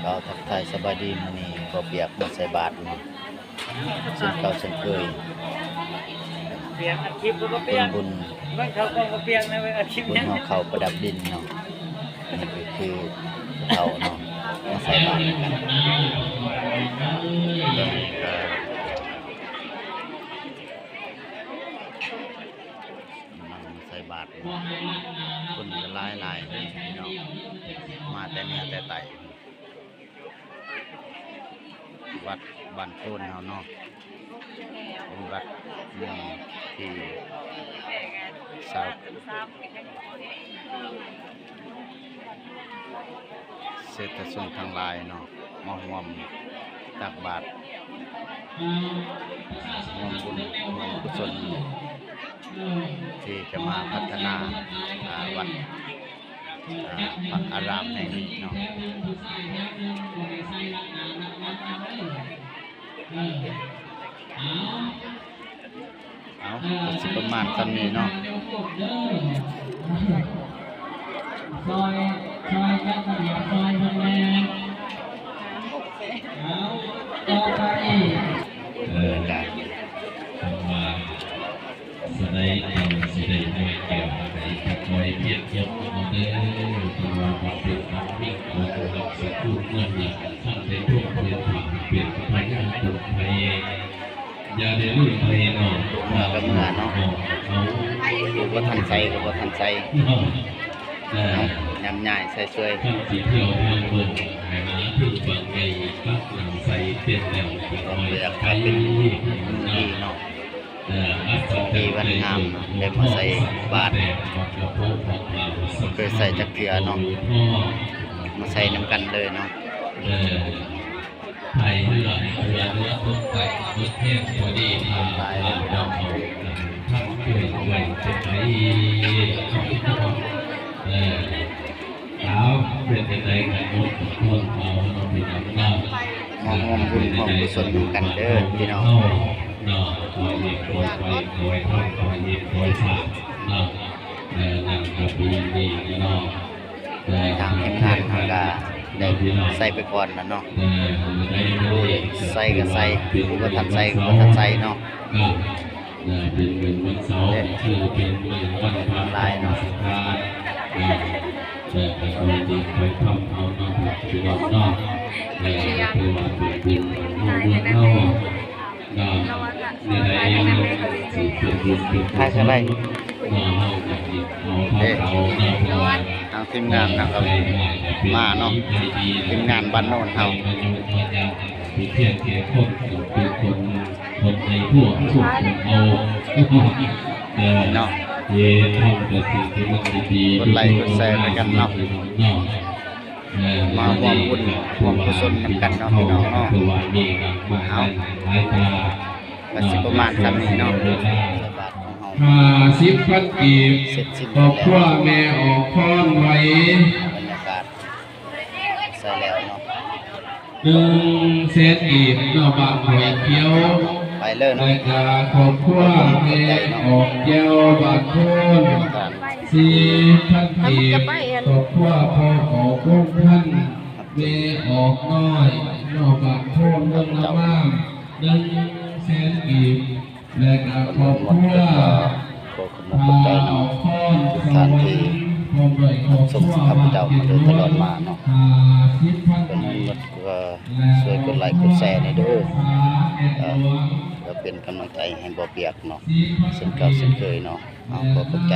ເຈົ້າ ທັກທາຍສະບາຍດີ ມື້ນີ້ບໍ່ປຽກມາໃສ່ບາດເນາະ ເຊັ່ນເກົ່າເຊັ່ນເຄີຍ. ປຽກອັດຄລິບກໍບໍ່ປຽກ ເປັນບຸນ ເບິ່ງເຂົາກໍບໍ່ປຽກນະ ເບິ່ງອັດຄລິບ ບຸນຫໍ່ເຂົ້າປະດັບດິນເນາະ. ນີ້ກໍຄືເຂົາເນາະ ມາໃສ່ບາດນຳກັນ ຕອນນີ້ກໍ ກຳລັງໃສ່ບາດ ຄົນກໍຫຼາຍໆ ພີ່ນ້ອງ ມາແຕ່ເໜືອແຕ່ໃຕ້ ວັດບ້ານໂພນເຮົາເນາະ ເປັນວັດໜຶ່ງທີ່ຊາວ ເສດຖະຊົນທັງຫຼາຍເນາະ ມາຮ່ວມຕັກບາດ ຮ່ວມບຸນຮ່ວມກຸສົນ ທີ່ຈະມາພັດທະນາ ອ່າ ວັດ ອ່າ ພະອາຣາມແຫ່ງນີ້ເນາະ. ເອົາ ກໍຊິປະມານສ່ຳນີ້ເນາະ ຊ່ອຍ ຊ່ອຍຈັດລະບຽບຊ່ອຍເພິ່ນແດ່. ເອົາ ຕໍ່ໄປ ເອີ ສະໄດເອົາ ຊິໄດ້ຫ້ອຍແກ້ວໃຫ້ຈັກໜ້ອຍ ພຽງຈົບເອົາເດີ ເພາະວ່າມັນເປັນທຳມິກຂອງລັກສະກຸນເມືອງນີ້ ທ່ານໄດ້ທົ່ວເປັນພະ ເປັນພະຍາຕົນໄພ ຢ່າໄດ້ລືມໄພເນາະ ເມື່ອກໍເມື່ອເນາະ ເອົາ ຜູ້ບໍ່ທັນໃສ່ກໍບໍ່ທັນໃສ່ເນາະ ເອີ ເອົາ ຍາມຍ້າຍໃສ່ຊ່ວຍ ທ່ານຊິທ່ຽວທາງເບິ່ງ ໃຫ້ຫາຖືບັງໃຫຍ່ ຕັກນ້ຳໃສ່ເຕັມແລ້ວ ເອົາ ເປັນມື້ດີເນາະ. ເອີ ດີວັນງາມເນາະ ໄດ້ມາໃສ່ບາດ ບໍ່ເຄີຍໃສ່ຈັກເທື່ອເນາະ ມາໃສ່ນຳກັນເລີຍເນາະ ເອີ ໄທເຮືອ ເຮືອ ເຮືອຕົກແຕ່ງໝົດແຮງພໍດີ ຫຼາຍເນາະ ເອົາ ທັງເຄື່ອນໄຫວຈະໄປ ເອີ ເອົາ ເປັນຈັ່ງໃດກໍອົດທົນເອົາເນາະ ພີ່ນ້ອງເນາະ ມາຮ່ວມບຸນຮ່ວມກຸສົນນຳກັນເດີພີ່ນ້ອງເນາະ ຂໍເຮັດຂໍໄປ ຂໍໃຫ້ທຳ ຂໍເຮັດຂໍສ້າງເນາະ ເອີ ນັ້ນກໍປີນີ້ເນາະ ເອີ ທາງທີມງານເຮົາກໍໄດ້ໃສ່ໄປກ່ອນລະເນາະ ເອີ ຜູ້ໃສ່ກໍໃສ່ ຜູ້ບໍ່ທັນໃສ່ກໍບໍ່ທັນໃສ່ເນາະ ເອີ ເປັນມື້ວັນເສົາ ເອີ ກໍຄືເປັນມື້ວັນພະ ຫຼາຍເນາະ ວັນພະ ເອີ ເອີ ກໍຂໍໃຫ້ໄປທຳເອົາເນາະ ພີ່ນ້ອງເນາະ ເອີ ຖືວ່າເປັນບຸນຂອງເຮົາ ເມືອງເຮົາເນາະ ແນວໃດຊິເປັນບຸນເປັນກຸສົນເນາະ ເຮົາກໍຊິເອົາທຳເອົາເນາະ ເພາະວ່າ ທາງທີມງານເຮົາກໍມາເນາະ ທີມງານບ້ານໂນນເຮົາ ທີ່ພຽງແກ່ຄົນເປັນຄົນ ຄົນໃນພວກ ພວກເຮົາເນາະ ເຮັດທຳແຕ່ສິ່ງທີ່ມັນດີໆ ກົດໄລກົດແຊໃຫ້ກັນເນາະ ເນາະ ເອີ ມາຮ່ວມບຸນຮ່ວມກຸສົນນຳກັນເນາະ ພີ່ນ້ອງເນາະ ເອົາ ກໍຊິປະມານສ່ຳນີ້ເນາະ ຫ້າສິບພັນກີບ ຄອບຄົວແມ່ອອກພອນໄຫວ ບັນຍາກາດ ໃສ່ແລ້ວເນາະ ໜຶ່ງແສນກີບເນາະ ບ້ານຫ້ວຍຂຽວ ໄປເລີຍເນາະ ແລະກະຄອບຄົວແມ່ອອກແກ້ວ ບ້ານໂພນ ສີ່ພັນກີບ ຄອບຄົວພໍ່ອອກວົງພັນ ແມ່ອອກນ້ອຍເນາະ ບ້ານໂພນ ເມືອງນາມາມ ໜຶ່ງແສນກີບ ແລະກະຄອບຄົວ ຂໍຂອບໃຈເນາະ ທຸກທ່ານທີ່ຮັບຊົມຂ້າພະເຈົ້າມາໂດຍຕະຫຼອດມາເນາະ ເພິ່ນທັງໝົດກໍຊ່ວຍກົດໄລກົດແຊແດ່ເດີ ເອີ ເພື່ອເປັນກຳລັງໃຈໃຫ້ບໍ່ປຽກເນາະ ເຊັ່ນເກົ່າເຊັ່ນເຄີຍເນາະ ເອົາ ຂໍຂອບໃຈ.